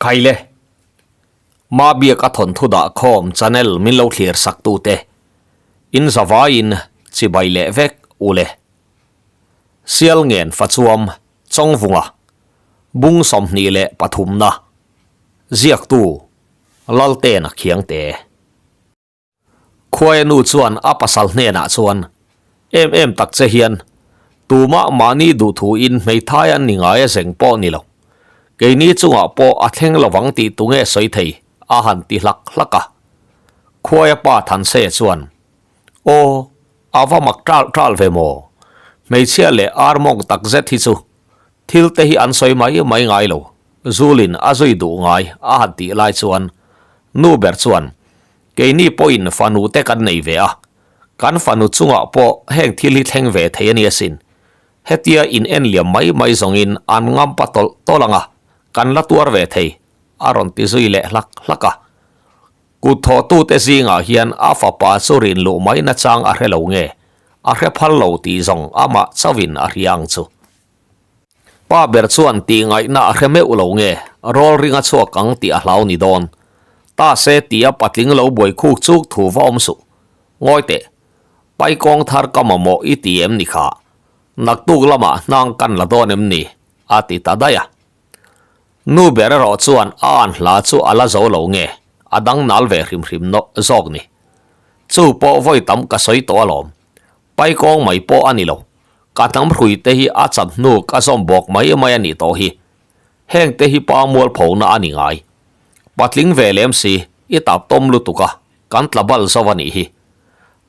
Khaile, Mabiak a thawnthu dah khawm channel min lo thlir sak tute in zavaiin chibai leh vek u le. Sialngen Fachuam Chawngvunga bung 23 na ziaktu Laltena Khiangte. Khuaia nu chuan a pasal hnenah chuan, Em em tak che hian, tumah mahni duhthuin hmeithai an ni ngai a zeng pawh ni lo. Keini chungah pawh a thleng lovang tih tunge sawi thei? a han ti hlak hlak a. Khuaia pa Thanse chuan, Aw, a va mak ṭal ṭal ve maw? Hmeichhia leh armawng tak zet hi chu thil te hi an sawi mai mai ngai lo, Zulin a zui duh ngai a han tih lai chuan nu ber chuan, Keini pawhin fanu te kan nei ve a, kan fanu chungah pawh heng thil hi thleng ve thei a ni asin. Hetia in en liam mai mai zawngin an ngampa tawlh tawlh ang a, kan la tuar ve thei, a rawn ti zui leh hlak hlak a. Kut thawhtute zingah hian a fapa chu rin luh mai nachang a hre lo nge, a hre phal lo tih zawng amah chauhin a hria ang chu. Pa ber chuan tih ngaihna a hre meuh lo nge, rawl ring a chhuak ang tih a hlau ni dawn. Ta se tih a patling lo buai khuk chuk thu va awm suh. Ngawi teh, pai kawng thar ka mamawh i ti em ni kha? Naktuk lamah hnang kan la dawn em ni? a ti ta daih a. Nu ber erawh chuan a an hla chu a la zo lo nge, a dang nal ve hrim hrim nawh zawk ni. Chu pawh vawi tam ka sawi tawh alawm. Pai kawng mai pawh a ni lo. Ka hnam hrui te hi a chat hnu ka zawm bawk mai mai a nih tawh hi. Heng te hi pa mual phona a ni ngai. Patling ve lem si, i tap tawm lutuk a, kan tla bal zo a nih hi.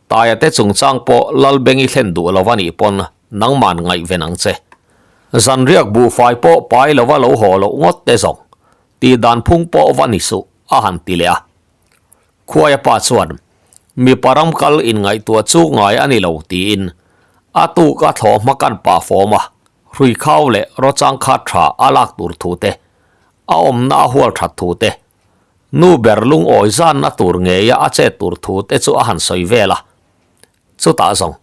Taia te chungchang pawh Lalbengi thlen duh lo a nih pawn nangman ngaihven ang che. Zanriak buhfai pawh pai lova lo haw loh ngawt te zawng, tih dan phung pawh va ni suh, a han ti leh a. Khuaia pa chuan, Mipa ram kal inngaihtuah chu ngai a ni lo, tiin a tuk a thlawh hma kan pah fawm a, hrui khau leh rawchang khat tha a lak tur thu te, a awmna a hual that thu te, nu ber lungawi zanna tur ngeia a chet tur thu te chu a han sawi vel a. Chutah zawng,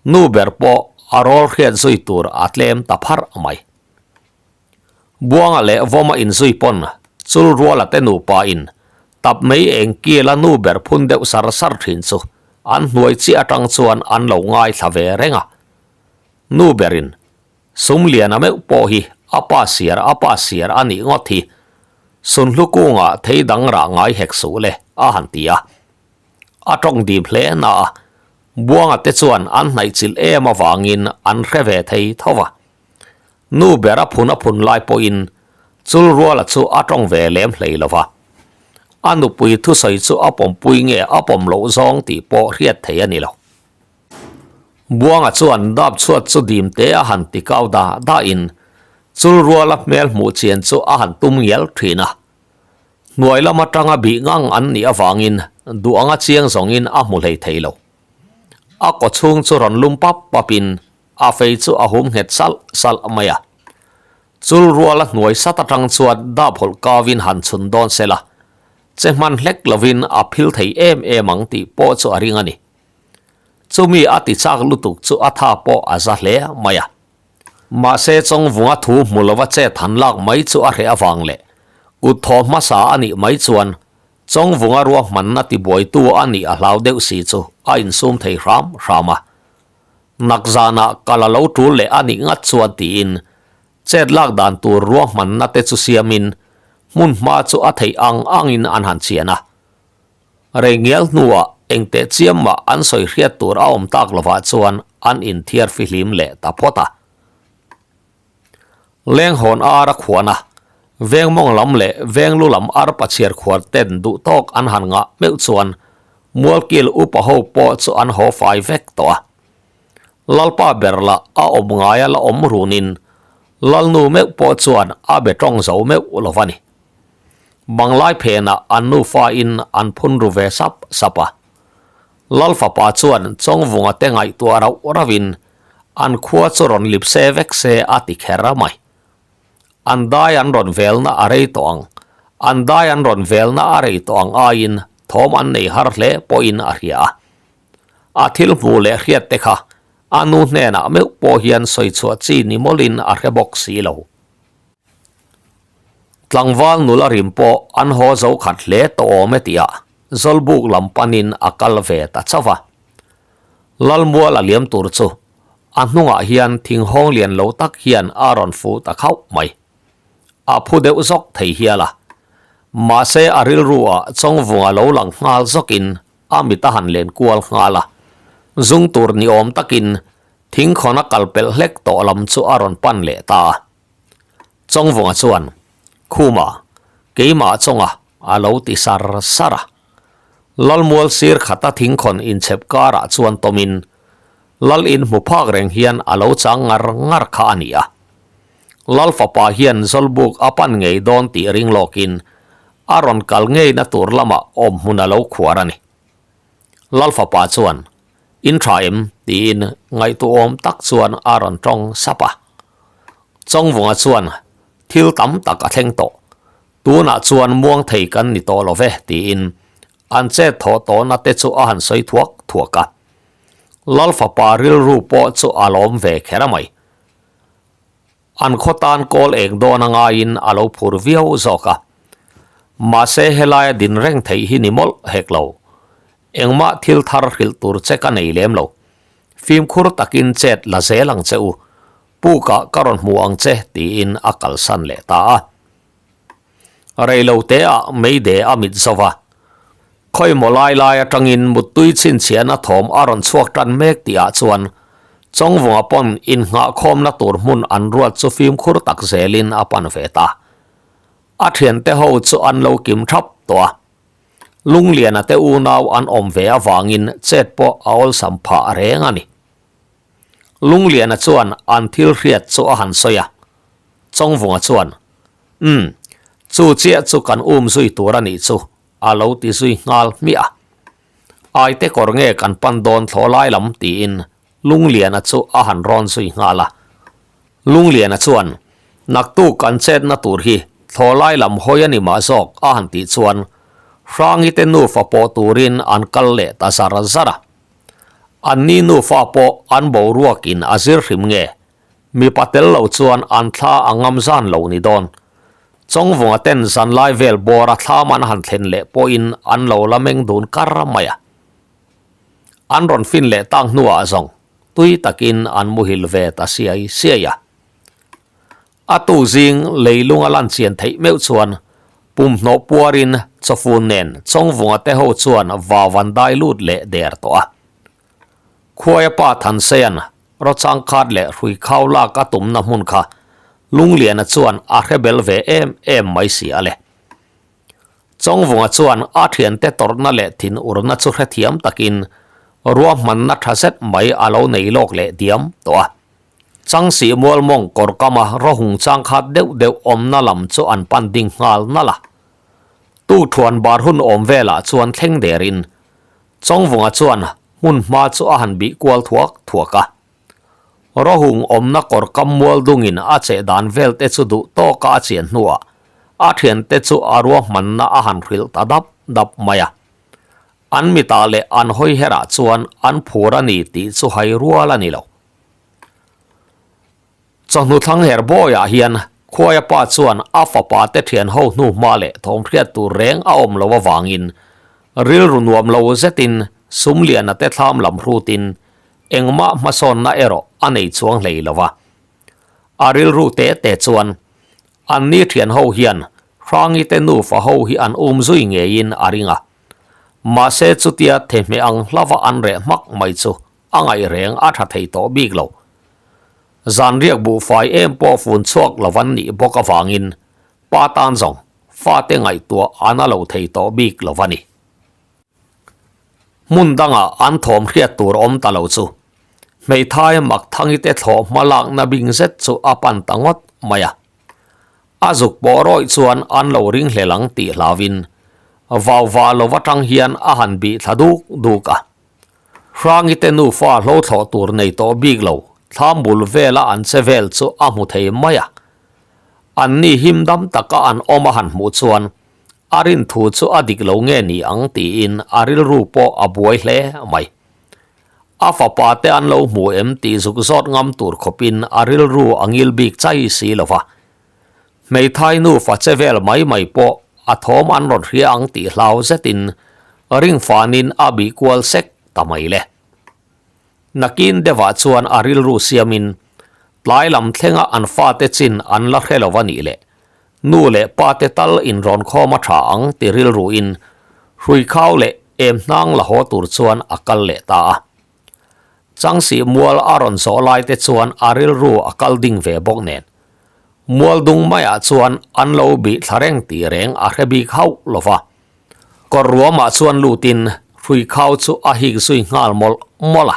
nu ber pawh a rawl hriat zui tur a tlem ta pharh mai. Buanga leh Vawma inzui pawn chul ruala te nupa in tap mei eng kila nu ber phun deuh sar sar thin chu an hnuai chiah atang chuan an lo ngaithla ve reng a. Nu berin sum liana meuh pawh hi a pa siar a pa siar a nih ngawt hi Sunhlu kungah thei dang rah ngai hek suh le a han ti a. A tawng dim hle na a, Buanga te chuan an hnaihchilh em avangin an hre ve thei tho va. Nu ber a phun a phun lai pawhin chul ruala chu a tawng ve lem hlei lo va. A nupui thusawi chu a pawmpui nge a pawm loh zawng tih pawh hriat thei a ni lo. Buanga chuan dap chhuat chu dim te a han ti kau da da in chul ruala hmel hmuh chian chu a han tum ngial thin a. Hnuai lam atanga bih ngang an nih avangin duh anga chiang zawngin a hmu hlei thei lo. A kawchhung chu rawn lum pap pap in A fei chu a hum nghet salh salh mai a. Chul ruala hnuai sat atang chuan dap hawlh kavin han chhun dawn se la, che hman hlek lovin a phil thei em em ang tih pawh chu a ring a ni. Chumi a ti chak lutuk chu a tha pawh a za hle mai a. Mahse Chawngvunga thu hmu lova chet han lak mai chu a hreh avang leh kut thaw hmasa a nih mai chuan Chawngvunga ruahmanna tibuaitu a nih a hlau deuh si chu a insum thei hram hram a. Nak zanah ka la lo tul leh a nih ngat chuan tiin chet lak dan tur ruahmanna te chu siamin hmun hma chu a theih ang angin an han chian a. Rei ngial hnuah engteh chiam mah an sawi hriat tur a awm tak lovah chuan an inthiar fihlim leh ta phawt a. Lenghawn ar a khuan a, veng mawng lam leh veng lu lam ar pachhiar khuar ten duh tawk an han ngah meuh chuan Mualkil upa ho pawh chu an haw fai vek tawh a. Lalpa ber lah a awm ngaia la awm runin Lalnu meuh pawh chuan a be tawng zo meuh lo va ni. Banglai phenah an nufa in an phun ru ve sap sap a. Lal fapa chuan Chawngvunga te ngaihtuah rauh rauhin an khua chu rawn lip se vek se a ti kher mai. An dai an rawn velna a rei tawh ang, an dai an rawn velna a rei tawh ang aiin thawm an nei har hle pawhin a hria a. A thil hmuh leh hriat te kha a nu hnenah meuh pawh hian sawi chhuah chi ni mawlhin a hre bawk si lo. Tlangval nula rim pawh an haw zo khat hle tawh awm e tihah Zawlbuk lam panin a kal ve ta chauh a. Lalmual a liam tur chu a hnungah hian thinghawng lian lo tak hian a rawn fuh ta khauh mai. A phu deuh zawk thei hial a. Mahse a rilru ah Chawngvunga lo lang nghal zawkin a mit a han len kual nghal a. Zung tur ni awm takin thingkhawn a kal pelh hlek tawh lam chu a rawn pan leh ta a. Chawngvunga chuan, Khuma, keimah chawnga a lo ti sar sar a. Lalmual sir khata thingkhawn inchhep karah chuan tawmin Lal in hmu phak reng hian a lo chang ngar ngar kha a ni a. Lal fapa hian Zawlbuk a pan ngei dawn tih ring lawkin a rawn kal ngeina tur lamah awm hmun a lo khuar a ni. Lal fapa chuan, In tha em? tiin ngaihtuahawm tak chuan a rawn tawng sap a. Chawngvunga chuan, Thil tam tak a thleng tawh. Tunah chuan muang thei kan ni tawh lo ve, tiin an chet thawh tawhna te chu a han sawi thuak thuak a. Lal fapa rilru pawh chu a lawm ve kher a mai. An khaw tan kawl eng dawn a ngaiin a lo phur viau zawk a. Mahse helaia din reng theih hi ni mawlh hek lo. Engmah thil thar hrilh tur che ka nei lem lo. Fimkhur takin chet la zel ang che u. Pukah ka rawn hmu ang che tiin a kalsan leh ta a. Reilote ah Mayday a mit zo va. Khawimaw lai lai atangin muttui chhinchhiahna thawm a rawn chhuak tan mek tih ah chuan Chawngvunga pawn innghahkhawmna tur hmun an ruat chu fimkhur tak zelin a pan ve ta. A thiante ho chu an lo kim thap tawh a. Lungliana te unau an awm ve avangin chet pawh a awlsam phah reng a ni. Lungliana chuan an thil hriat chu a han sawi a. Chawngvunga chuan, Umm, chu chiah chu kan um zui tur a nih chu, a lo ti zui nghal hmiah a. Aite kawr nge kan pan dawn thlawh lai lam tiin Lungliana chu a han rawn zui nghal a. Lungliana chuan, Naktuk kan chetna tur hi thlawh lai lam hawi a ni mah zawk a han tih chuan Hrangi te nufa pawh turin an kal leh ta zar zar a. Anni nufa pawh an boruakin a zir hrim nge Mipa tel lo chuan an thla a ngam zan lo ni dawn. Chawngvunga ten zanlai vel bawra thlam an han thlen leh pawhin an lo la meng dun kar mai a. An rawn fin leh tak hnuah zawng tui takin an muhil ve ta siai siai a. A tu zing leilung a lan chian theih meuh chuan pumhnawh puarin chawfun nen Chawngvunga te ho chuan vau an dai lut leh der tawh a. Khuaia pa Thanseian Rawchang khat leh hrui khau lak a tumna hmun kha Lungliana chuan a hre bel ve em em mai si a le. Chawngvunga chuan a thiante tawrhna leh thin urna chu hrethiam takin ruahmanna tha zet mai a lo nei lawk leh diam tawh a. Changsih mualmawng kawr kama rawhung chang khat deuh deuh awmna lam chu an pan ding nghal nalh a. Tukthuan bar hun awm velah chuan thleng derin Chawngvunga chuan hmun hma chu a han bih kual thuak thuak a. Rawhung awmna kawr kam mual dungin a cheh dan vel te chu duh tawka a chian hnuah a thiante chu a ruahmanna a han hrilh ta dap dap mai a. An mitah leh an hawi herah chuan an phur a ni tih chu hai rual a ni lo. Chawhnu thlang her bawiah hian Khuaia pa chuan a fapa te thian ho hnu hma leh thawm hriat tur reng a awm lo avangin rilru nuam lo zetin Sumliana te thlam lam hrutin engmah hmasawnna erawh a nei chuang hlei lo va. A rilru te te chuan anni thian ho hian Hrangi te nufa ho hi an um zui ngeiin a ring a. Mahse chutia thehmeh ang hlava an reh hmak mai chu a ngaih reng a tha thei tawh bik lo. Zan riak buhfai em pawh fun chhuak lo an nih bawk avangin pa tan zawng fate ngaihtuah an a lo thei tawh bik lo a ni. Hmun dangah an thawm hriat tur awm ta lo chu hmeithai Makthangi te thlawh hma lakna bing zet chu a pan ta ngawt mai a. A zuk pawh rawih chuan an lo ring hlel ang tih hlauin vau vah lo atang hian a han bih thla duk duk a. Hrangi te nufa hlo thlawh tur nei tawh bik lo, thlam bul vela an che vel chu a hmu thei mai a. An ni him dam taka an awm a han hmuh chuan a rin thu chu a dik lo nge ni ang tiin a rilru pawh a buai hle mai. A fapa te an lo hmu em tih zuk zawt ngam tur khawpin a rilru a ngil bik chai si lo va. Hmeithai nufa che vel mai mai pawh a thawm an rawn hria ang tih hlau zetin ring fanin a bih kual sek ta mai le. Nakin deuhah chuan a rilru siamin tlai lam thlenga an fate chin an la hre lo a nih leh nu leh pate tal inrawn khawm a tha ang ti rilruin hruikhau leh em hnang la haw tur chuan a kal leh ta a. Changsi mual a rawn zawh lai te chuan a rilru a kal ding ve bawk nen mual dung maiah chuan an lo bih thla reng tih reng a hre bik hauh lo va. Kawr ruamah chuan lutin hruikhau chu a hik zui nghal mawlh mawlh a.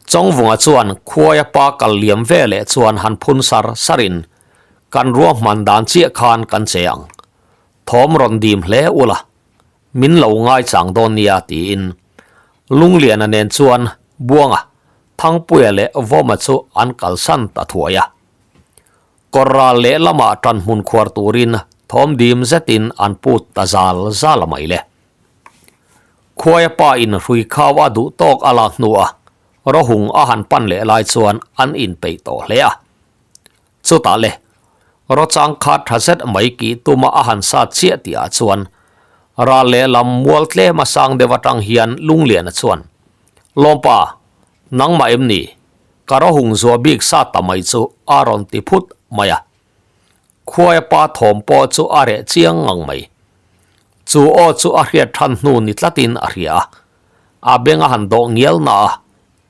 Chawngvunga chuan khuaia pa kal liam ve leh chuan han phun sar sarin, Kan ruahman dan chiah khan kan che ang. Thawm rawn dim hle ula, min lo ngaichang dawn nia tiin Lungliana nen chuan Buanga, Thangpuia leh Vawma chu an kalsan ta thuai a. Kawr ral leh lamah tan hmun khuar turin thawm dim zetin an put ta zal zal a mai le. Khuaia pa in hrui khau a duh tawk a lak hnuah rawhung a han pan leh lai chuan an inpeih tawh hle a. Chutah le, rawchang kha tha zet mai kih tuma a han sat chiah tihah chuan ral leh lam mual tlem a sang deuh atang hian Lungliana chuan, Lawmpa, nangmah em ni? Ka rawhung zuah bik sa ta mai chu a rawn ti phut mai a. Khuaia pa thawm pawh chu a reh chiang ngang mai. Chu aw chu a hriat than hnu ni tlatin a hria a. A beng a han dawh ngial na a,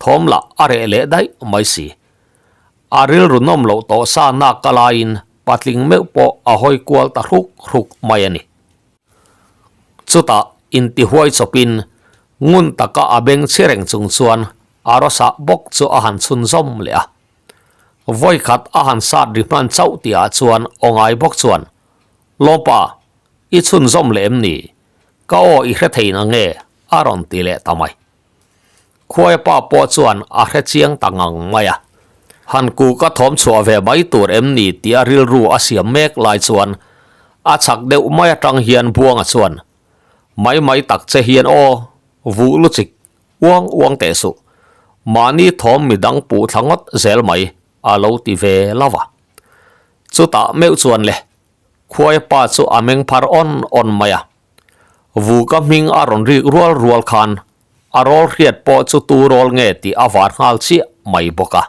thawm lah a reh leh daih mai si. A rilru nawm loh tawh sa nak ka laiin patling meuh pawh a hawi kual ta hruk hruk mai a ni. Chutah intihuai chawpin ngun taka a beng chhi reng chung chuan a rawsah bawk chu a han chhunzawm leh a. Vawikhat a han sat ri hman chauh tihah chuan aw ngai bawk chuan, Lawpa, i chhunzawm leh em ni? Ka aw i hre thei na nge? a rawn ti leh ta mai. Khuaia pa pawh chuan a hre chiang ta ngang mai a. Han ku ka thawm chhuah ve mai tur em ni tih a rilru a siam mek lai chuan a chak deuh mai atang hian Buanga chuan, Mai mai tak che hian aw, vuh luchik, uang uang teh suh. Mahni thawm midang puh thla ngawt zel mai a lo ti ve lo va. Chutah meuh chuan le, Khuaia pa chu a meng phar awn awn mai a. Vuka hming a rawn rik rual rual khan a rawl hriat pawh chu tu rawl nge tih a var nghal chiah mai bawk a.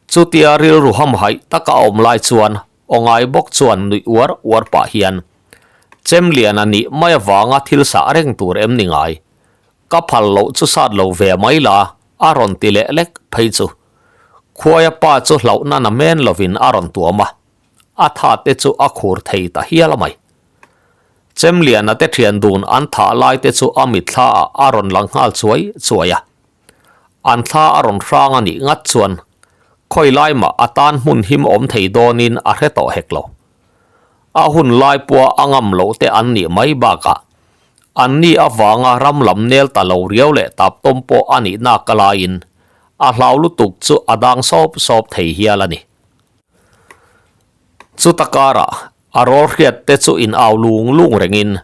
Chutia rilru hamhaih taka a awm lai chuan aw ngai bawk chuan nuih uar uar pah hian, Chemliana nih mai avanga thil sah reng tur em ni ngai? Ka phal loh chu sat lo ve mai la a rawn ti leh lek phei chu. Khuaia pa chu hlauhna na men lovin a rawn tuam a, a tha te chu a khur thei ta hial mai. Chemliana te thian dun an thah lai te chu a mitthla ah a rawn lang nghal chuai chuai a. An thla a rawn hrang a nih ngat chuan khawi lai mah a tan hmun him awm thei dawnin a hre tawh hek lo. A hun lai pawha a ngam loh te an nih mai bakah an ni avanga ram lam nel ta lo riau leh tap tawm pawh a nih nak a laiin a hlau lutuk chu a dang sawp sawp thei hial a ni. Chuta karah A rawl hriat te chu in au lung lung rengin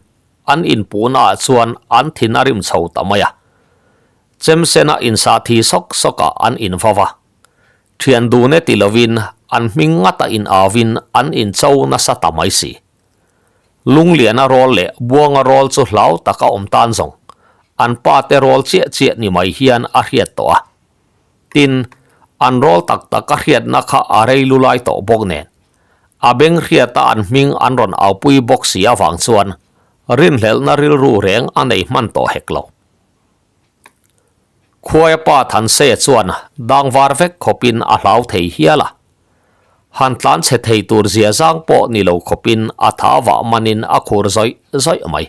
an inpuhna ah chuan an thin a rim chho ta mai a. Chemsena insa thi sawk sawk ah an invav a. Thian dun e ti lovin an hming ngata in auin an incho nasa ta mai si. Lungliana rawl leh Buanga rawl chu hlau taka awm tan zawng an pa te rawl chiah chiah ni mai hian a hriat tawh a. Tin, an rawl tak tak a hriatna kha a rei lulai tawh bawk nen. A beng hriata an hming an rawn aupui bawk si avang chuan rinhlelhna rilru reng a nei hman tawh hek lo. Khuaia pa Thanseia chuan dang var vek khawpin a hlau thei hial a. Han tlan chhe thei tur zia zang pawh ni lo khawpin a tha vah manin a khur zawih zawih mai.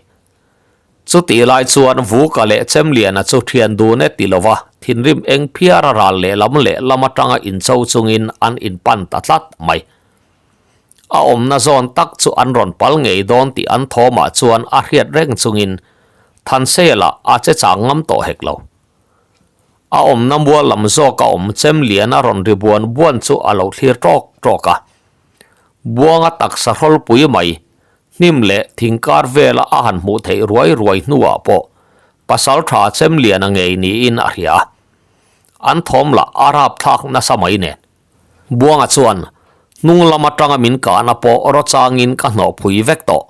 Chutih lai chuan Vuka leh Chemliana chu thian dun e ti lova thinrim eng phiara ral lehlam lehlam atanga incho chungin an inpan ta tlat mai. A awmna zawn tak chu an rawn pal ngei dawn tih an thawmah chuan a hriat reng chungin Thansela a che chang ngam tawh hek lo. A awmna mual lam zawka awm Chemliana rawn ri buan buan chu a lo thlir tawk tawk a. Buanga taksa hrawlpui mai Hnim leh thingkar vela a han hmuh theih ruai ruai hnuah pawh pasal tha Chemliana ngei niin a hria a. An thawm lah a rapthlak nasa mai nen. Buanga chuan Hnung lam atanga min kahna pawh rawchangin ka hnawhphui vek tawh.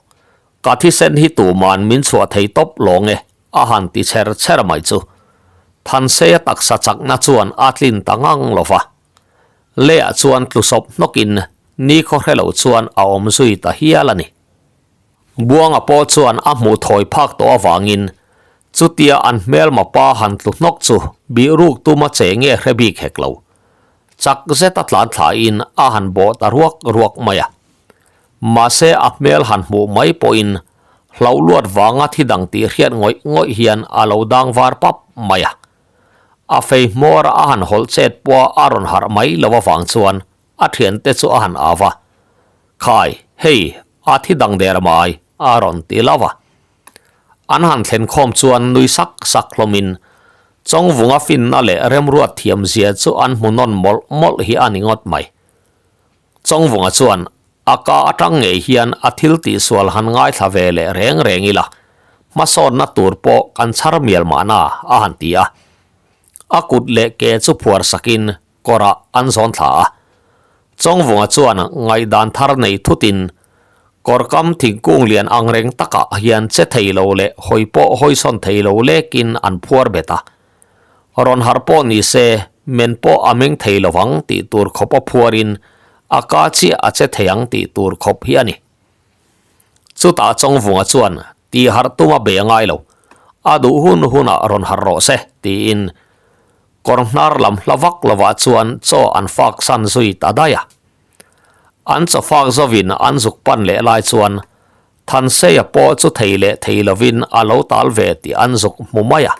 Ka thisen hi tuman min chhuah thei tawp lawng e, a han ti chher chher mai chu. Thanseia taksa chakna chuan a tlin ta ngang lo va. Leiah chuan tlu sawp hnawkin nikhaw hre lo chuan a awm zui ta hial a ni. Buanga pawh chuan a hmuh thawi phak tawh avangin chutia an hmelma pa han tlu hnawk chu bih ruk tuma che nge hre bik hek lo. Chak zeta tlan thlain a han bawh ta ruak ruak mai a. Mahse a hmel han hmuh mai pawhin hlauh luat vanga thi dang tih hriat ngawih ngawih hian a lo dang var pap mai a. A fei hmawr a han hawlh chet pawha a rawn harh mai lo avang chuan a thiante chu a han au va, Khai, hei, a thi dang der mai, a rawn ti lo va. An han thlen khawm chuan nui sak sak hlawmin Chawngvunga finna leh remruat thiam zia chu an hmu nawn mawlh mawlh hi a ni ngawt mai. Chawngvunga chuan a ka atang ngei hian a thil tihsual han ngaithla ve leh reng reng ila, hmasawnna tur pawh kan chhar mial mahna, a han ti a. A kut leh ke chu phuar sakin kawrah an zawn thla a. Chawngvunga chuan ngaihdan thar nei thutin kawr kam thingkung lian ang reng takah hian che thei lo leh hawi pawh hawisawn thei lo lekin an phuar bet a. Rawn harh pawh ni se men pawh a meng thei lo vang tih tur khawpa phuarin a ka chiah a che thei ang tih tur khawp hi a ni. Chutah Chawngvunga chuan tih harh tuma be a ngai lo, a duh hun hunah rawn harh rawh se tiin Kawr hnar lam hla vak lovah chuan chaw an fak san zui ta daih a. An chaw fak zovin an zuk pan leh lai chuan Thanseia pawh chu thei leh thei lovin a lo tal ve tih an zuk hmu mai a.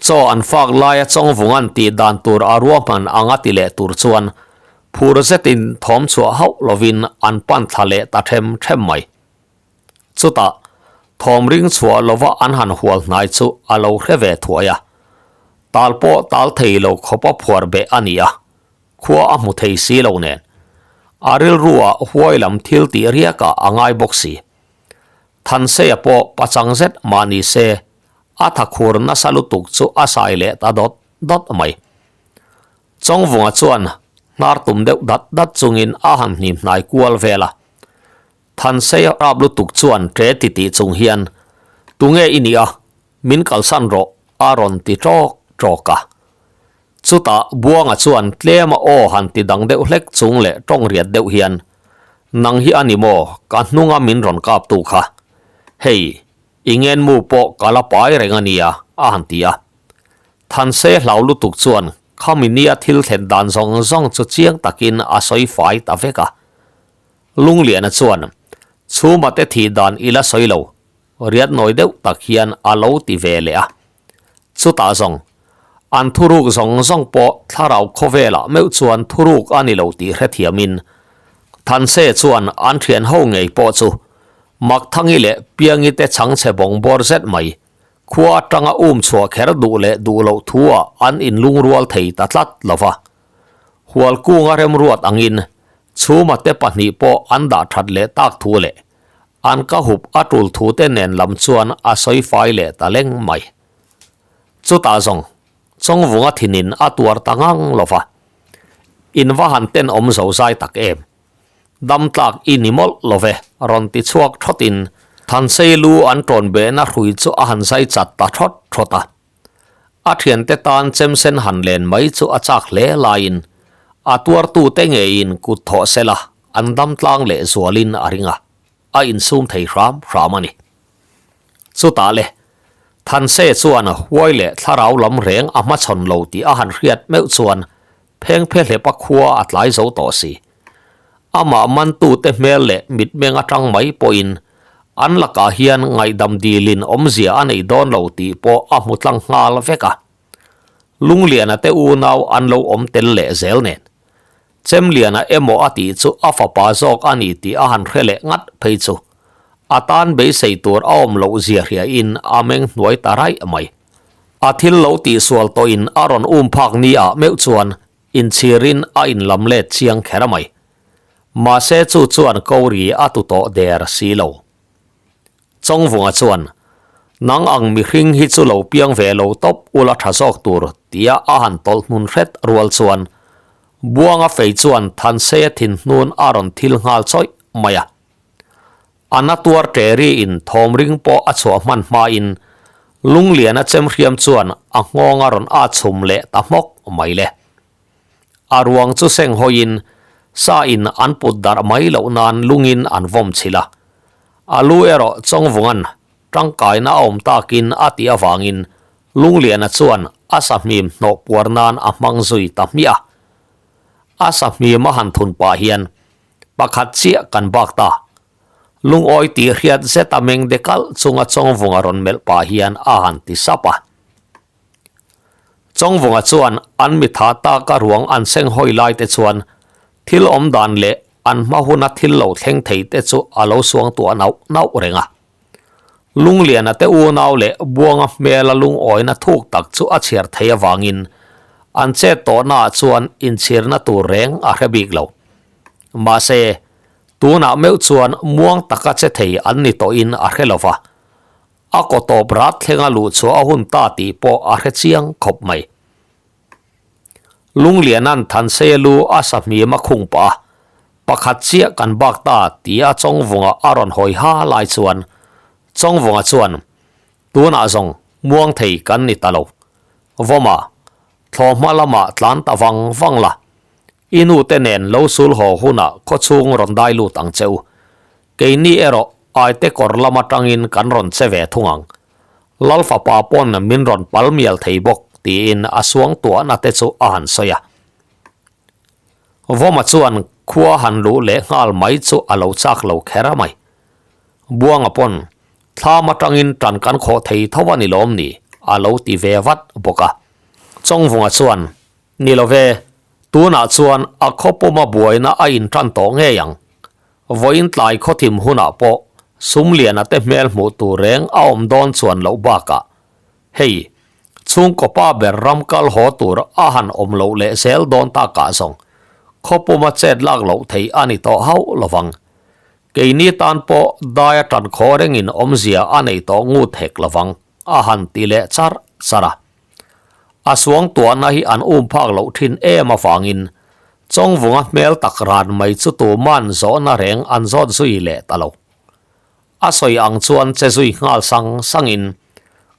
Chaw an fak laia Chawngvunga'n tih dan tur a ruahman ang a ti leh tur chuan phur zetin thawm chhuah hauh lovin an pan thla leh ta them them mai. Chutah, thawm ring chhuah lova an han hual hnai chu a lo hre ve thuai a. Tal pawh tal thei lo khawpa phuar beh a ni a, khua a hmu thei si lo nen. A rilruah huai lam thil tih riakah a ngai bawk si. Thanseia pawh pachang zet mah ni se, a thakhur nasa lutuk chu a sai leh ta dawt dawt mai. Chawngvunga chuan hnar tum deuh dat dat chungin a han hnim hnai kual vel a. Thansei rap lutuk chuan ṭe ti tih chung hian, Tunge i nih a? Min kalsan rawh, a rawn ti ṭawk ṭawk a. Chutah Buanga chuan tlema aw han ti dang deuh hlek chung leh ṭawng riat deuh hian, Nang hi a ni maw, ka hnunga min rawn kaptu kha? Hei, i ngenmu pawh ka la pai reng a nia, a han ti a. Thansei hlau lutuk chuan khami nia thil thlen dan zawng zawng chu chiang takin a sawi fai ta vek a. Lungliana chuan, Chhuma te thih dan i la sawi lo, riat nawi deuh tak hian a lo ti ve leh a. Chutah zawng, an thuruk zawng zawng pawh thlarau khawvelah meuh chuan thuruk a ni lo tih hrethiamin Thanse chuan an thian ho ngei pawh chu Makthangi leh Piangi te chhangchhe bawng bawr zet mai khua atanga um chhuah kher duh leh duh loh thu-ah an inlungrual thei ta tlat lo va. Hualkunga remruat angin Chhuma te pahnih pawh an dah that leh tak thu leh an ka hup a tul thu te nen lam chuan a sawi fai leh ta leng mai. Chutah zawng Chawngvunga thinin a tuar ta ngang lo va. In va han tenawm zo zai tak em. Dam tlak i ni mawlh lo ve rawn ti chhuak thawtin Thansei lu an tawn behna hrui chu a han zai chat ta thawt thawt a. A thiante tan chemsen han len mai chu a chak hle laiin a tuartute ngeiin kut thawh sela an dam tlang leh zualin a ring a, a insum thei hram hram a ni. Chutah le, Thanse chuan huai leh thlarau lam reng a hmachhawn lo tih a han hriat meuh chuan phengphe hlepa khua a tlai zo tawh si. Amah mantute hmel leh mitmeng atang mai pawhin an lakah hian ngaihdam dilin awmzia a nei dawn lo tih pawh a hmu tlang nghal vek a. Lungliana te unau an lo awm tel leh zel nen. Chemliana emaw a tih chu a fapa zawk a ni tih a han hre leh ngat phei chu a tan beisei tur a awm loh zia hriain a meng hnuai ta raih mai. A thil lo tihsual tawhin a rawn um phak ni ah meuh chuan Inchhirin a inlam let chiang kher mai. Mahse chu chuan Kori a tu tawh der si lo. Chawngvunga chuan, Nang ang mihring hi chu lo piang ve lo tawp ula tha zawk tur, tia a han tawlh hnun hret rual chuan. Buanga fei chuan Thanseia thinhnun a rawn thil nghal chawih mai a. A na tuar ṭe riin thawm ring pawh a chhuah hman hmain Lungliana chemhriam chuan a nghawng a rawn a chhum leh ta hmawk mai le. A ruang chu seng hawiin sa in an put darh mai loh nan lungin an vawm chhilh a. A lu erawh Chawngvunga'n tangkaina a awm takin a tih avangin Lungliana chuan a sahmim hnawh puar nan a hmang zui ta hmiah a. A sahmim a han thun pah hian pakhat chiah kan bak ta. Lungawi tih hriat zet a meng de kalh chunga Chawngvunga rawn melh pah hian a han ti sap a. Chawngvunga chuan an mitha taka ruang an seng hawi lai te chuan thil awm dan leh an hma huna thil lo thleng thei te chu a lo suang tuah nauh nauh reng a. Lungliana te unau leh Buanga hmela lungawina thuk tak chu a chhiar thei avangin an chet tawhnaah chuan inchhirna tur reng a hre bik lo. Mahse, tunah meuh chuan muang taka che thei an ni tawhin a hre lo va. A kaw tawp rat thlenga luh chhuah a hun ta tih pawh a hre chiang khawp mai. Lungliana'n Thanseia lu a sa hmim a khung pah a, pakhat chiah kan bak ta tia Chawngvunga a rawn hawi ha lai chuan Chawngvunga chuan, Tunah zawng muang thei kan ni ta lo. Vawma, thlawhhma lamah tlan ta vang vang la. I nute nen lo sul haw hunah khawchhung rawn dai lut ang che u. Keini erawh aite kawr lam atangin kan rawn che ve thung ang. Lal fapa pawn min rawn pal mial thei bawk tiin a suang tuahna te chu a han sawi a. Vawma chuan khua han luh leh nghal mai chu a lo chak lo kher a mai. Buanga pawn thlam atangin tan kan khawh thei tho a ni lawm ni a lo ti ve vat bawk a. Chawngvunga chuan Ni lo ve, tunah chuan a khawpuma buaina a intan tawh ngei ang. Vawiin tlai khawthim hunah pawh Sumliana te hmel hmuh tur reng a awm dawn chuan loh bakah, hei, chhungkaw pa ber ram kal haw tur a han awm loh leh zel dawn takah zawng khawpuma chet lak loh theih a ni tawh hauh lovang. Keini tan pawh daia tan khaw rengin awmzia a nei tawh ngut hek lovang, a han ti leh charh charh a. A suangtuahna hi an um phak loh thin em avangin Chawngvunga hmel tak ran mai chu tuman zawhna reng an zawt zui leh ta lo. A sawi ang chuan che zui nghal sang sangin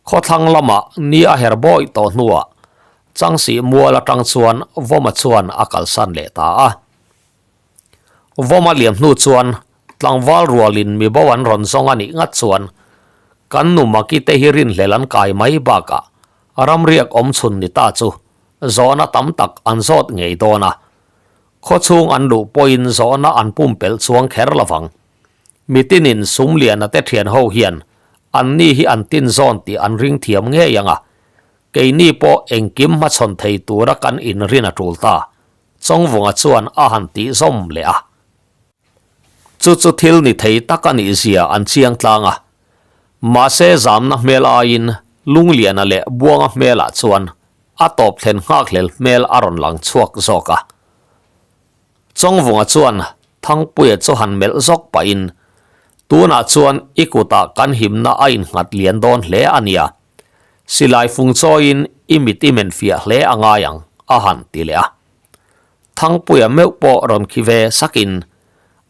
khawthlang lamah ni a her bawi tawh hnuah Changsih mual atang chuan Vawma chuan a kalsan leh ta a. Vawma liam hnu chuan tlangval rualin mi bo an rawn zawng a nih ngat chuan kan nu Maki te hi rinhlel an kai mai bakah ramriak awm chhun ni ta chu zawhna tam tak an zawt ngei dawn a, khawchhung an luh pawhin zawhna an pumpelh chuang kher lovang. Mitinin Sumliana te thian ho hian anni hi an tin zawn tih an ring thiam ngei ang a, keini pawh engkim hmachhawn thei tura kan inrin a tul ta. Chawngvunga chuan a han tih zawm leh a. Chu chu thil ni thei tak a nih zia an chiang tlang a. Mahse zamna hmel aiin Lungliana leh Buanga hmelah chuan a tawp thlen nghakhlel hmel a rawn lang chhuak zawk a. Chawngvunga chuan Thangpuia chu han melh zawk pahin, Tunah chuan i kutah kan himna a innghat lian dawn hle a nia. Silai fung chawiin i mit i men fiah hle a ngai ang, a han ti leh a. Thangpuia meuh pawh rawn khi ve sakin,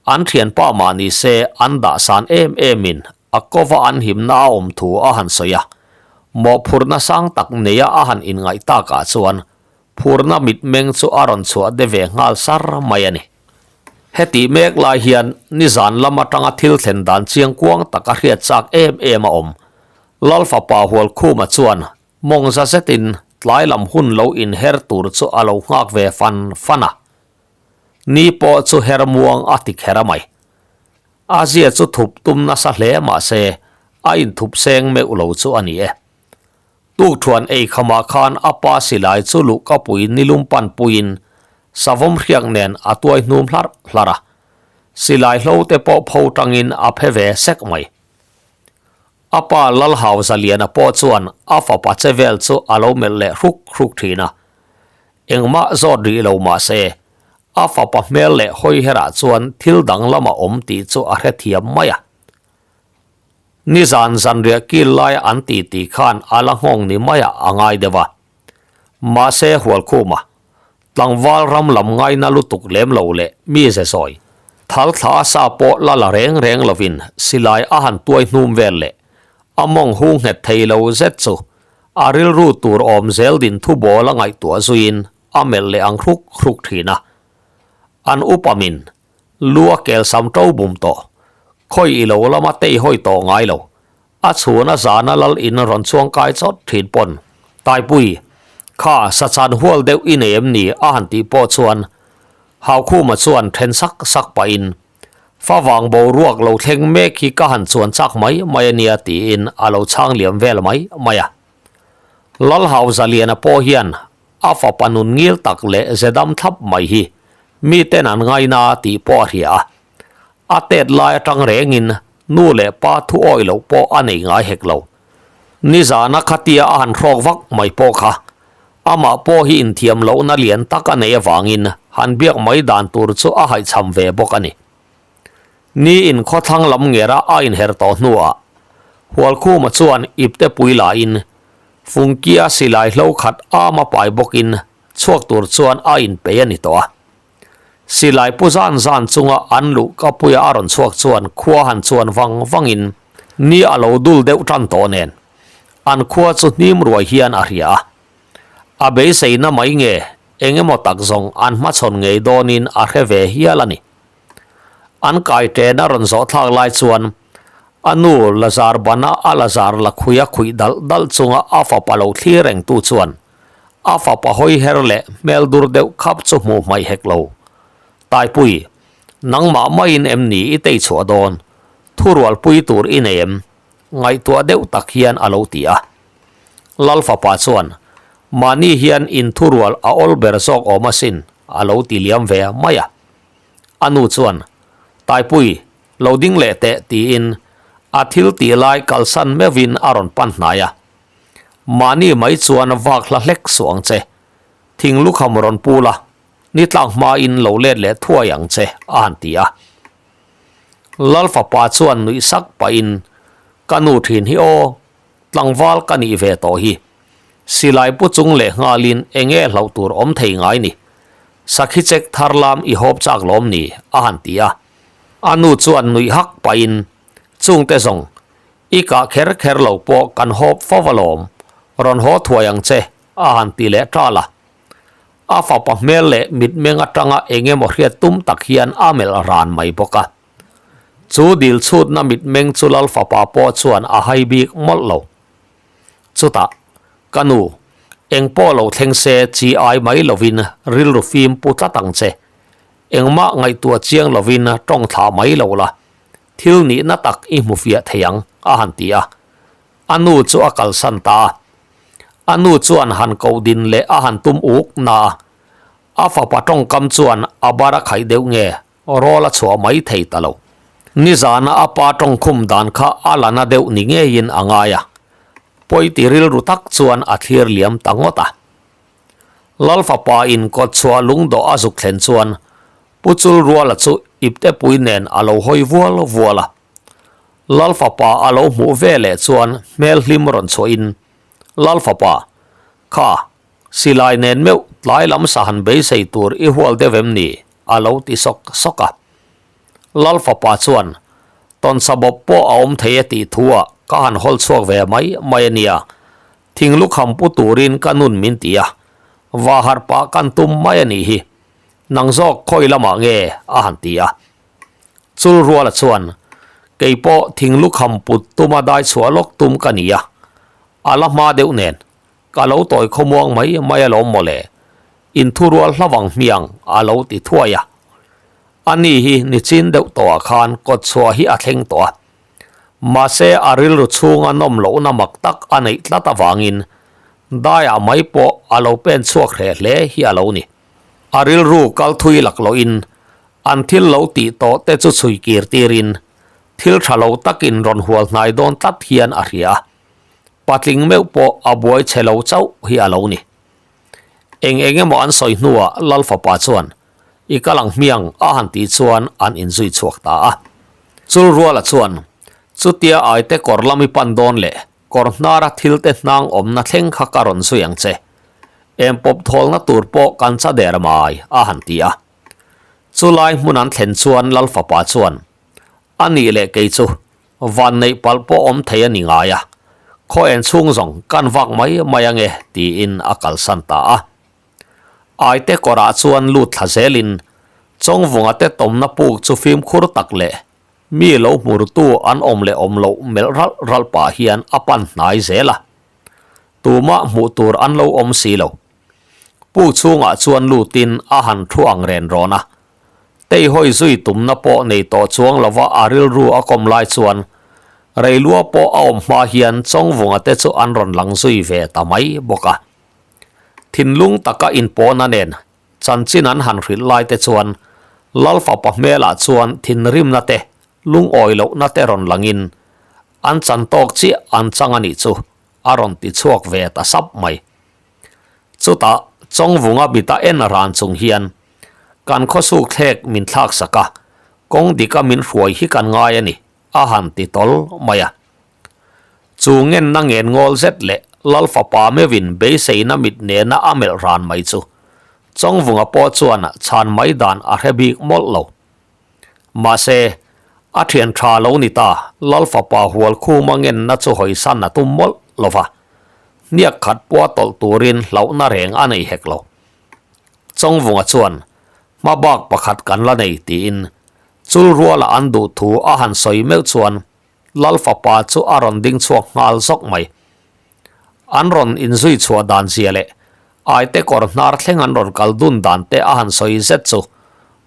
an thianpa mah ni se an dah san em emin a kova an himna a awm thu a han sawi a. Mawhphurhna sang tak neia a han inngaih takah chuan phurna mitmeng chu a rawn chhuah de ve nghal sar mai a ni. Hetih mek lai hian nizan lam atanga thil thlen dan chiang kuang tak a hriat chak em em a awm. Lal fapa Hualkhuma chuan mawng za zetin tlai lam hun lo inher tur chu a lo nghak ve fan fan a. Ni pawh chu her muang a ti kher a mai. A zia chu thup tum nasa hle mahse a inthup seng meuh lo chu a ni e. Tukthuan ei khamah khan a pa silai chu luhkapui nilum panpuiin savawm hriak nen a tuai hnum hlarh hlarh a. Silai hlo te pawh pho tangin a phe ve sek mai. A pa Lalhau Zaliana pawh chuan a fapa che vel chu a lo melh leh hruk hruk thin a. Engmah zawt rih lo mah se, a fapa hmel leh hawi herah chuan thil dang lama awm tih chu a hrethiam mai a. Nizan zanriah kil laia an ti tih khan a la nghawng ni maiah a ngai deuh a. Mahse Hualkhuma. Tlangval ram lam ngaina lutuk lem lo leh mi ze zawi, thal thla a sa pawh la la reng reng lovin silai a han tuai hnum vel leh a mawng hu nghet thei lo zet chu a rilru tur awm zel din thu bawl a ngaihtuah zuiin a melh leh ang hruk hruk thin a. An upamin lu a kel sam to bum tawh, khawi i lo lama tei hawi tawh ngai lo, A chhuna zana lal in rawn chuang kai chawt thin pawn, Taipui, kha sachan hual deuh i nei em ni? a han tih pawh chuan Haukhuma chuan then sak sak pahin, Favang boruak lo thleng mek hi ka han chuan chak mai mai a nia tiin a lo chhang liam vel mai mai a. Lalhau Zaliana pawh hian a fapa nun ngil tak leh ze dam thlap mai hi miten an ngaina tih pawh a hria a. A tet lai atang rengin nu leh pa thu awih loh pawh a nei ngai hek lo. Nizana khatia a han hrawk vak mai pawh kha amah pawh hi inthiam lohna lian tak a neih avangin han biak mai dan tur chu a haihchham ve bawk a ni. Ni in khawthlang lam ngera a inher tawh hnuah Hualkhuma chuan ipte pui lahin Fungkia silai hlo khat ama pai bawkin chhuak tur chuan a inpei a ni tawh a. Silai pu zan zan chunga an luh ka puia a rawn chhuak chuan khua han chuan vang vangin ni a lo dul deuh tan tawh nen an khua chu hnim ruai hian a hria a. A beiseina mai nge eng emaw tak zawng an hmachhawn ngei dawnin a hre ve hial a ni. An kai ṭen a rawn zawh thlak lai chuan a nu Lazar bana a Lazar la khuia khuih dalh dalh chunga a fapa lo thlir rengtu chuan A fapa hawi her leh hmel dur deuh khap chu hmuh hmaih hek lo. Taipui, nangmah maiin em ni i tei chhuah dawn? Thurualpui tur i nei em? Ngaihtuah deuh tak hian a lo ti a. Lal fapa chuan, Mahni hian in thurual a awl ber zawk awm asin, a lo ti liam ve mai a. A nu chuan, Taipui, lo ding leh teh tiin a thil tih lai kalsan meuhin a rawn pan hnai a. Mahni mai chuan vak hla hlek suh ang che. Thing lukham rawn pu la, ni tlak hmain lo let leh thuai ang che, a han ti a. Lal fapa chuan nuih sak pahin, Ka nu thin hi aw, tlangval ka nih ve tawh hi. Silai pu chung leh nghalin eng nge hlauh tur awm thei ngai ni? Sakhi chek thar lam i hawp chak lawm ni? a han ti a. A nu chuan nuih hak pahin, Chungte zawng, I kah kher kher lo pawh kan hawp fo alawm, rawn haw thuai ang che, a han ti leh ṭal a. A fapa hmel leh mitmeng aṭanga eng emaw hriat tum tak hian a melh ran mai bawk a. Chu dil chhutna mitmeng chu Lal fapa pawh chuan a hai bik mawlh lo. Chutah, Ka nu, eng pawh lo thleng se chi ai mai lovin rilru fim pu tlat ang che. Engmah ngaihtuah chiang lovin ṭawng thlah mai lo la. Thil nihna tak i hmu fiah thei ang, a han ti a. A nu chu a kalsan ta a. A nu chuan han koh din leh a han tum uk na a. A fapa tawngkam chuan a bar a khaih deuh nge, rawl a chhuah mai thei ta lo. Nizana a pa tawngkhum dan kha a la na deuh ni ngeiin a ngai a. Pawi ti rilru tak chuan a thlir liam ta ngawt a. Lal fapa in kawtchhuah lungdawh a zuk thlen chuan Pu Chulruala chu iptepui nen a lo hawi vual vual a. Lal fapa a lo hmuh ve leh chuan hmel hlim rawn chhuahin, Lal fapa, kha, silai nen meuh tlai lam sa han beisei tur i hual deuh em ni? a lo ti sawk sawk a. Lal fapa chuan, Tawnsa bawp pawh a awm thei e tih thu-ah ka han hawl chhuak ve mai mai a nia. Thing lukham pu turin ka nun min ti a, va harh pah kan tum mai a nih hi. Nang zawk khawi lamah nge? a han ti a. Chul Ruala chuan, Kei pawh thing lukham put tuma dai chhuah lawk tum ka ni a, a la hma deuh nen, ka lo tawi khawmuang mai mai alawm mawle, inthurual hlavang hmiang a lo ti thuai a. Ani hi nichin deuh tawhah khan kawtchhuah hi a thleng tawh a. Mahse a rilru chhunga nawm lohna mak tak a neih tlat avangin daiah mai pawh a lo pen chhuak hreh hle hi a lo ni. A rilru kal thui lak lohin an thil lo tih tawh te chu chhui kir tirin thil tha lo takin rawn hual hnai dawn tlat hian a hria a. Patling meuh pawh a buai chhe lo chauh hi a lo ni. Eng eng emaw an sawi hnuah Lal fapa chuan I kal ang hmiang a han tih chuan an inzui chhuak ta a. Chulruala chuan chutia aite kawr lam i pan dawn leh kawr hnara thil te hnang awmna thleng kha ka rawn zui ang che. Eng pawp thawlna tur pawh kan cha der mai, a han ti a. Chulai hmun an thlen chuan Lal Fapa chuan, A nih leh kei chu van neih palh pawh awm thei a ni ngai a, khaw en chhung zawng kan vak mai mai ange, tiin a kalsan ta a. Aite kawrah chuan lut thla zelin Chawngvunga te tawmna puk chu fimkhur tak leh mi lo hmurtu an awm leh awm loh melh ralh ralh pah hian a pan hnai zel a. Tumah hmuh tur an lo awm si lo. Puk chhungah chuan lutin a han thu ang ren rawn a. Teihawi zui tumna pawh nei tawh chuang lova a rilru a kawm lai chuan Reilua pawh a awm hma hian Chawngvunga te chu an rawn lang zui ve ta mai bawk a. Thinlung taka inpawhna nen chanchin an han hrilh lai te chuan Lalfapa hmelah chuan thinrimna te, lungawi lohna te rawn langin an chan tawk chiah an chang a nih chu a rawn ti chhuak ve ta sap mai. Chutah Chawngvunga bita en ran chung hian kan khawsuk thlek min thlak sak a, kawng dika min hruai hi kan ngai a ni a han ti tawl mai a. Chu ngenna ngen ngawl zet leh Lal fapa meuhin beiseina mit nena a melh ran mai chu Chawngvunga pawh chuan chhan mai dan a hre bik mawlh lo. Mahse, a thian tha lo ni ta, Lal fapa hual khuma ngenna chu hawisan a tum mawlh lo va, hniak khat pawh a tawlh turin hlauhna reng a nei hek lo. Chawngvunga chuan, Hma bak pakhat kan la nei tiin chul ruala an duh thu a han sawi meuh chuan Lal fapa chu a rawn ding chhuak nghal zawk mai. An rawn inzui chhuah dan zia leh Aite kawr hnar thleng an rawn kal dun dan te a han sawi zet chu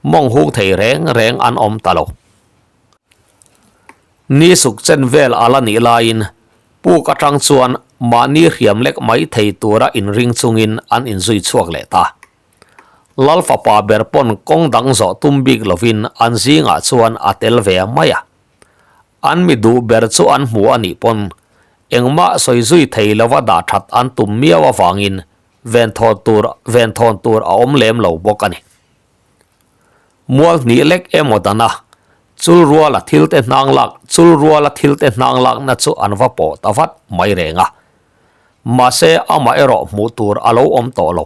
mawng hung thei reng reng an awm ta lo. Ni suk chen vel a la nih laiin puk atang chuan mahni hriam lek mai thei tura inring chungin an inzui chhuak leh ta. Lal fapa ber pawn kawng dang zawh tum bik lovin an zingah chuan a tel ve mai a. An mi duh ber chu an hmu a nih pawn engmah sawi zui thei lova dah that an tum miau avangin venthawn tur venthawn tur a awm lem lo bawk a ni. Mual hnih lek emaw dana chul ruala thil te hnang lak chul ruala thil te hnang lakna chu an va pawh ta vat mai reng a. Mahse amah erawh hmuh tur a lo awm tawh lo.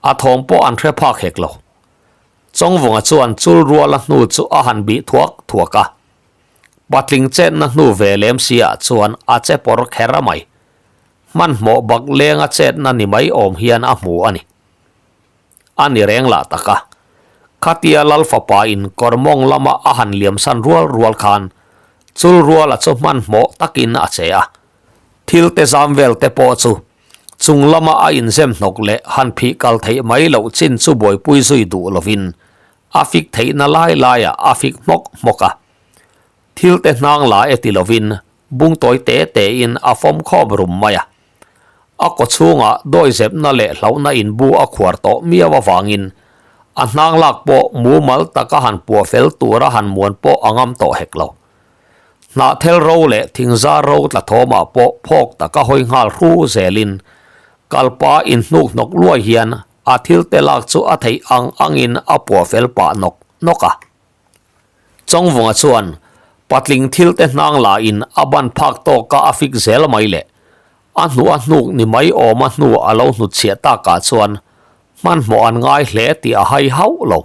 A thawm pawh an hre phak hek lo. Chawngvunga chuan chul ruala hnu chu a han bih thuak thuak a. Patling chetna hnu ve lem si ah chuan a che pawr kher a mai. Hmanhmawh bak lenga chetna ni mai awm hian a hmu a ni. A ni reng lah tak a. Khatia Lal fapa in kawr mawng lama a han liamsan rual rual khan chul ruala chu hmanhmawh takin a che a. Thil te zam vel te pawh chu chung lama a inzem hnawk leh han phih kal theih mai loh chin chu buaipui zui duh lovin a fik theihna lai laiah a fik hmawk hmawk a. Thil te hnang la e ti lovin bung tawi te tein a fawm khawm rum mai a. A kaw chhungah dawizepna leh hlauhna inbu a khuar tawh miau avangin a hnang lak pawh mumal taka han puah fel tura han muan pawh a ngam tawh hek lo. Hnahthel ro leh thingzar ro tla thawmah pawh phawk taka hawi nghal hru zelin kalpa inhnuk hnawk luai hian a thil te lak chu a theih ang angin a puah fel pah nawk nawk a. Chawngvunga chuan patling thil te hnang lain a ban phak tawka a fik zel mai leh a hnuh a hnuk ni mai awma hnu a lo hnutchhiah takah chuan hmanhmawh an ngai hle tih a hai hauh lo.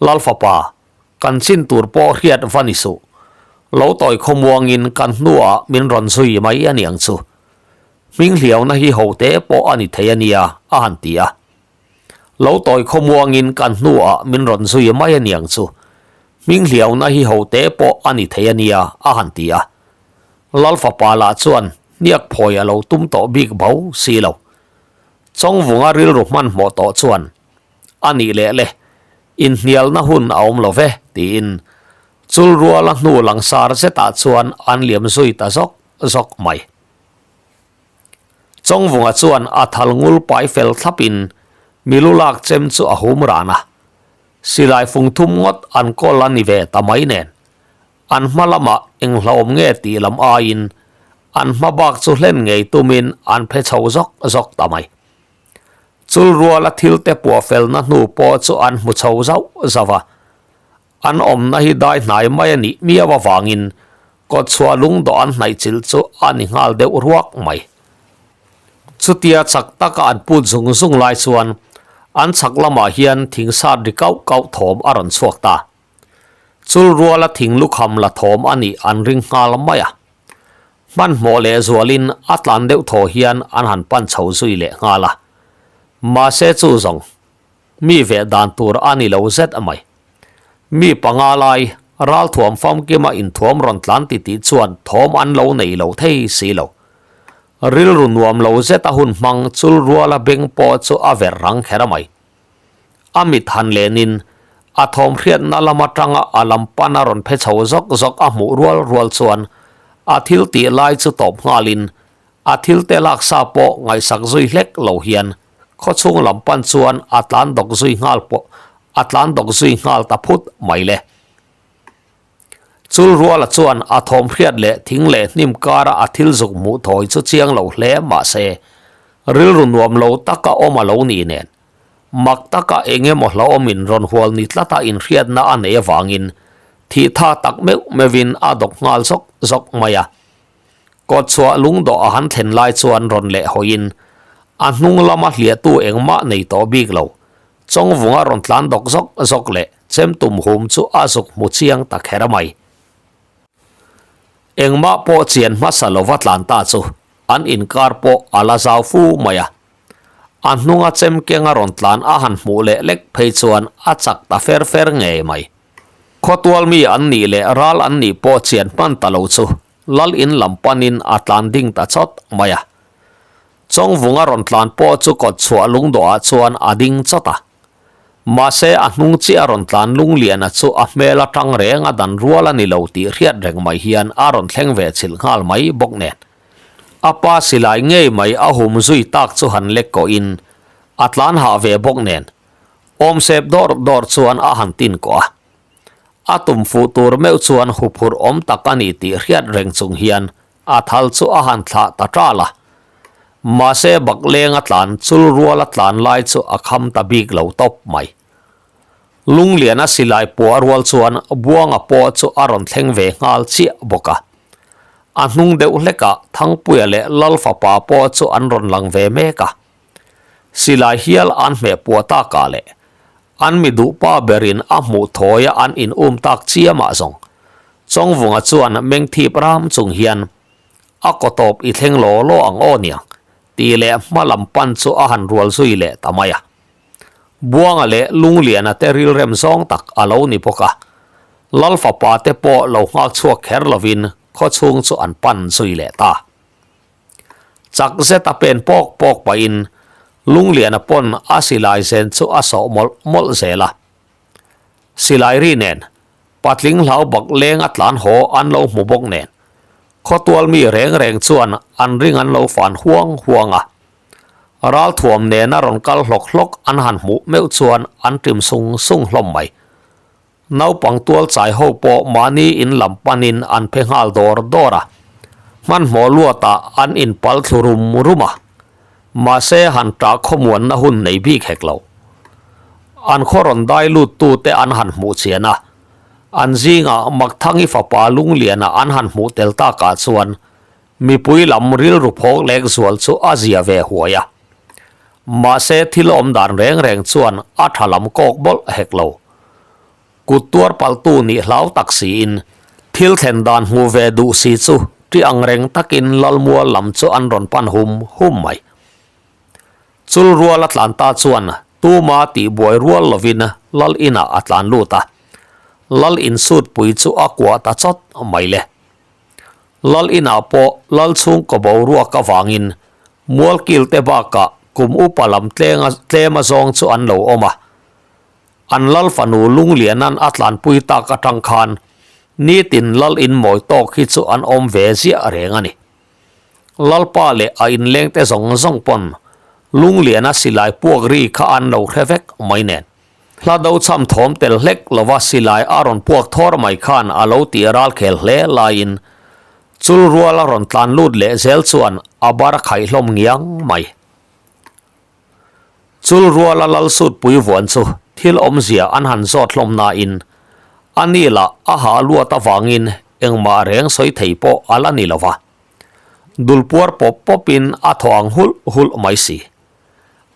Lal fapa, kan chin tur pawh hriat va ni suh. Lo tawi khawmuangin kan hnuah min rawn zui mai a niang chu. Hming hliauna hi ho te pawh a ni thei a nia, a han ti a. Lo tawi khawmuangin kan hnuah min rawn zui mai a niang chu. Hming hliauna hi ho te pawh a ni thei a nia, a han ti a. Lal fapa lah chuan hniak phawi a lo tum tawh bik bo si lo. Chawngvunga rilru hmanhmawh tawh chuan A nih leh le, inhnialna hun a awm lo ve, tiin chul ruala hnu langsar zetah chuan an liam zui ta zawk zawk mai. Chawngvunga chuan a thal ngul pai fel thlapin milu lak chem chu a hum ran a, silai fung thum ngawt an kawl a ni ve ta mai nen, an hma lamah eng hlauhawm nge tih lam aiin an hma bak chu hlen ngei tumin an phe chho zawk zawk ta mai. Chul ruala thil te puah felna hnu pawh chu an hmu chho zauh zauh a, an awmna hi dai hnai mai a nih miau avangin kawtchhuah lungdawh an hnaih chilh chu a ni nghal deuh ruak mai. Chutia chak taka an put zung zung lai chuan an chhak lamah hian thing sat ri kauh kauh thawm a rawn chhuak ta. Chul ruala thing lukham la thawm a nih an ring nghal mai a. Hmanhmawh leh zualin a tlan deuh thaw hian an han pan chho zui leh nghal a. Mahse chu zawng mi veh dan tur a ni lo zet mai. Mi panga lai ralthuam famkima inthuam rawn tlan titih chuan thawm an lo nei lo thei si lo. Rilru nuam lo zet a hun hmang chul ruala beng pawh chu a verh rang kher a mai. A mit han lenin a thawm hriatna lam atanga a lam pan a rawn phe chho zawk zawk a hmuh rual rual chuan a thil tih lai chu tawp nghalin a thil te laksa pawh ngaihsak zui hlek lo hian khawchhung lam pan chuan a tlan dawk zui nghal pawh a tlan dawk zui nghal ta phut mai le. Chul ruala chuan a thawm hriat leh thing leh hnim kara a thil zuk hmuh thawi chu chiang lo hle mahse rilru nuam lo taka awm a lo ni nen mak taka eng emaw hlauhawmin rawn hual ni tlata inhriatna a nei avangin thih tha tak meuh meuhin a dawk nghal zawk zawk mai a. Kawtchhuah lungdawh a han thlen lai chuan rawn leh hawiin a hnung lama hliahtu engmah nei tawh bik lo Chawngvunga rawn tlan dawk zawk zawk leh chem tum hum chu a zuk hmu chiang ta kher mai. Engmah pawh chian hmasa lova tlan ta chu an inkar pawh a la zau fu mai a. A hnunga chem kenga rawn tlan a han hmuh leh lek phei chuan a chak ta fer fer ngei mai. Khawtual mi an nih leh ral an nih pawh chian hman ta lo chu lal in lam panin a tlan ding ta chawt mai a. Chawngvunga rawn tlan pawh chu kawt chhuah lungdawhah chuan a ding chawt a. Mahse a hnung chiah a rawn tlan Lungliana chu a hmel atang reng a dan rual a ni lo tih hriat reng mai hian a rawn thleng ve chhilh nghal mai bawk nen. A pa silai ngei mai a hum zui tak chu han lek kawhin a tlan hah ve bawk nen awmsep dawr dawr chuan a han tin kawh a. A tum fuh tur meuh chuan huphurh awm tak a ni tih hriat reng chung hian A thal chu a han thlah ta ṭal a, mahse bakleng a tlan chul rual a tlan lai chu a kham ta bik lo tawp mai. Lungliana silai puah rual chuan Buanga pawh chu a rawn thleng ve nghal chiah bawk a. A hnung deuh hlekah Thangpuia leh Lalfapa pawh chu an rawn lang ve mek a. Silai hial an hmeh puah takah leh An mi duh pa berin a hmuh thawi a an in um tak chiamah zawng Chawngvunga chuan meng thip ram chung hian a kaw tawp i thleng law law ang aw niang tih leh hma lam pan chu a han rual zui leh ta mai a. Buanga leh Lungliana te rilrem zawng tak a lo ni bawk a, Lal fapa te pawh lo nghak chhuak kher lovin khawchhung chu an pan zui leh ta. Chak zet a pen pawk pawk pahin Lungliana pawn a silai zen chu a sawh mawlh mawlh zel a. Silai ri nen patling hlau bak leng a tlan haw an lo hmu bawk nen khawtual mi reng reng chuan an ring an lo fan huang huang a. Ralthuam nena rawn kal hlawk hlawk an han hmuh meuh chuan an ṭim sung sung hlawm mai. Naupang tual chai ho pawh mahni in lam panin an phe nghal dawr dawr a, hmanhmawh luatah an inpal thlu rum rum a, mahse han ṭah khawmuanna hun nei bik hek lo. An khaw rawn dai luttute an han hmuh chian a, an zingah Makthangi fapa Lungliana an han hmuh tel takah chuan mipui lam rilru phawk lek zual chu a zia ve huai a. Mahse thil awm dan reng reng chuan a tha lam kawk mawlh hek lo. Kut tuar palhtu nih hlau tak siin thil thlen dan hmuh ve duh si chu ṭi ang reng takin Lalmual lam chu an rawn pan hum hum mai. Chul rual a tlan ta chuan tuma tihbuai rual lovin Lal inah a tlan lut a, Lal insutpui chu a kuah ta chawt mai le. Lal inah pawh Lal chhungkaw boruak avangin Mualkil te bakah kum upa lam tlenga tlem azawng chu an lo awm a. An Lal fanu Lunglianan a tlanpui tak atang khan nitin Lal in mawi tawk hi chu an awm ve ziah reng a ni. Lalpa leh a inleng te zawng zawng pawn Lungliana silai puak ri kha an lo hre vek mai nen. Hla do cham thawm tel hlek lova silai a rawn puak thawr mai khan a lo tih ral khel hle laiin chul rual a rawn tlan lut leh zel chuan a bar a khaih hlawm ngiang mai. Chul ruala lal sut pui vuan chu thil awmzia an han zawt hlawm nain a ni lah a hah luat avangin engmah reng sawi thei pawh a la ni lova. Dul puar pawp pawpin a thaw ang hulh hulh mai si.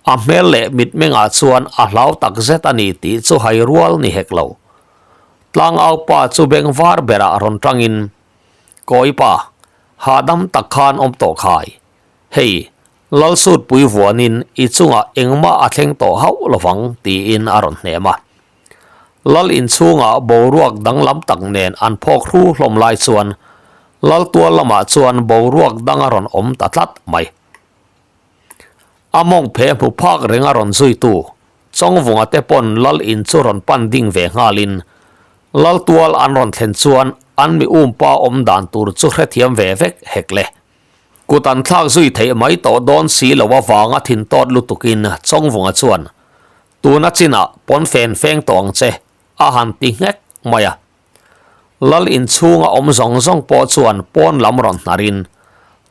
A hmel leh mitmengah chuan a hlau tak zet a ni tih chu hai rual ni hek lo. Tlangaupa chu beng var berah rawn tangin, Kawipa, hahdam tak khan awm tawh khai. Hei, Lalsutpui vuanin i chungah engmah a thleng tawh hauh lovang tiin a rawn hnem a. Lal inchhungah boruak danglam tak nen an phawk hru hlawm lai chuan Lal tual lamah chuan boruak dang a rawn awm ta tlat mai. A mawng phe hmu phak reng a rawn zuitu Chawngvunga te pawn Lal in chu rawn pan ding ve nghalin Lal tual an rawn thlen chuan an mi umpa awm dan tur chu hrethiam ve vek hek le. Kut an thlak zui theih mai tawh dawn si lo avanga thin tawt lutukin Chawngvunga chuan, Tuna chinah pawn fen feng tawh ang che, a han ti nghek mai a. Lal inchhunga awm zawng zawng pawh chuan pawn lam rawn hnarin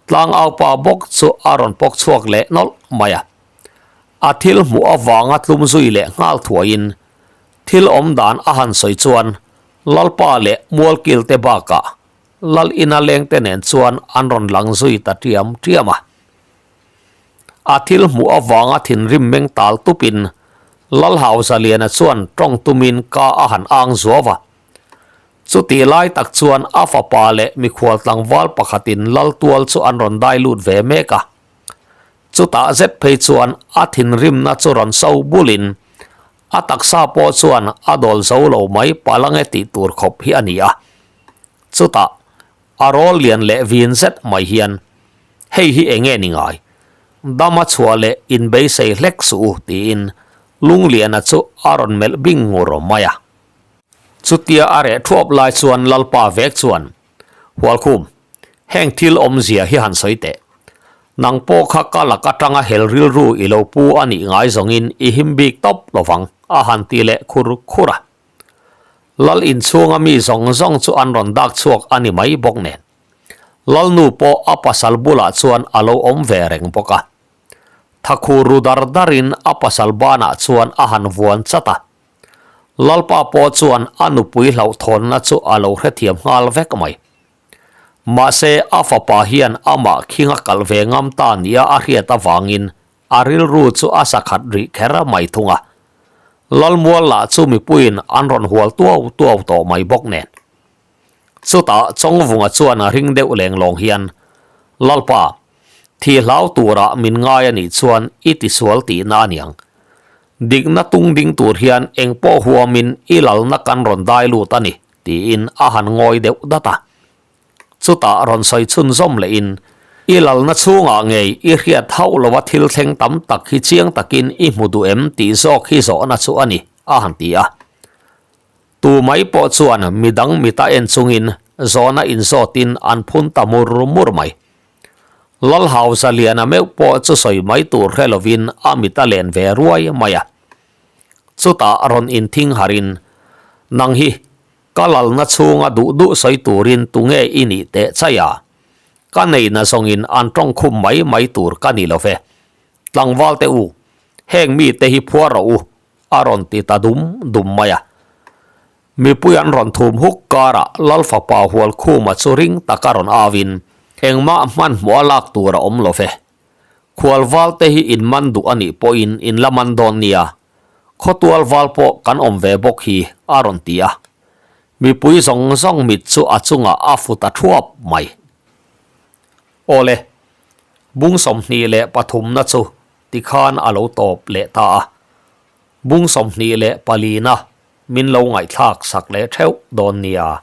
Tlangaupa bawk chu a rawn pawk chhuak leh nawlh mai a. A thil hmuh avanga tlum zui leh nghal thuaiin thil awm dan a han sawi chuan Lalpa leh Mualkilte bakah Lal ina lengte nen chuan an rawn lang zui ta tiam tiam a. A thil hmuh avanga thinrim meng tal tupin Lal Hauzaliana chuan tawng tumin ka a han ang zuau a. Chutih lai tak chuan a fapa leh mikhual tlangval pakhatin Lal tual chu an rawn dai lut ve mek a. Chutah zet phei chuan a thinrimna chu rawn so bulin a taksa pawh chuan a dawl zo lo mai palange tih tur khawp hi a ni a. Chutah a rawl lian leh vin zet mai hian, Hei hi eng nge ni ngai? Dama chhuah leh inbeisei hlek suh u tiin Lungliana chu a rawn melh bing ngur mai a. Chutia a reh thuap lai chuan Lalpa vek chuan, Hualkhum, heng thil awmzia hi han sawi teh. Nang pawh kha ka lak atanga hel rilru i lo pu a nih ngai zawngin i him bik tawp lovang a han ti leh khur khur a. Lal inchhunga mi zawng zawng chu an rawn dak chhuak a ni mai bawk nen. Lalnu pawh a pasal bulah chuan a lo awm ve reng bawk a. Thakhur ru dar darin a pasal banah chuan a han vuan chat a. Lalpa pawh chuan a nupui hlauhthawnna chu a lo hrethiam nghal vek mai. Mahse a fapa hian amah khinga kalh ve ngam ta nia a hriat avangin A rilru chu a sakhat rih kher mai thung a. Lalmual lah chu mipuiin an rawn hual tuau tuau tawh mai bawk nen. Chutah Chawngvunga chuan a ring deuh leng lawng hian, Lalpa, thi hlau turah min ngai a nih chuan i tisual tihna a niang. Dikna tung ding tur hian eng pawh huamin i lalna kan rawn dai lut a ni, tiin a han ngawi deuh dat a. Chutah rawn sawi chhunzawm lehin, I lalna chhungah ngei i hriat hauh lova thil thleng tam tak hi chiang takin i hmu duh em tih zawk hi zawhna chu a ni, a han ti a. Tu mai pawh chuan midang mita en chungin zawhna inzawtin an phun ta mur mur mai. Lalhauza Liana meuh pawh chu sawi mai tur hre lovin a mit a len ve ruai mai a. Chutah rawn inthing harin, Nang hi Ka lalna chhunga duh duh sawi turin tunge i nih teh chai a? Ka neihna zawngin an tawng khum mai mai tur ka ni lo ve. Tlangval te u, heng mite hi phuar rawh u, a rawn ti ta dum dum mai a. Mipui an rawn thum huk karah Lal fapa Hualkhuma chu ring taka rawn auin, Engmah hmanhmawh a lak tur a awm lo ve. Khualval te hi in man duh a nih pawhin in la man dawn nia, Khawtual val pawh kan awm ve bawk hi a rawn ti a. Mipui zawng zawng mit chu a chungah a fu ta thuap mai. Awle, bung 23na chu tikhan a lo tawp leh ta a. Bung 24na min lo ngaihthlak sak leh theuh dawn nia.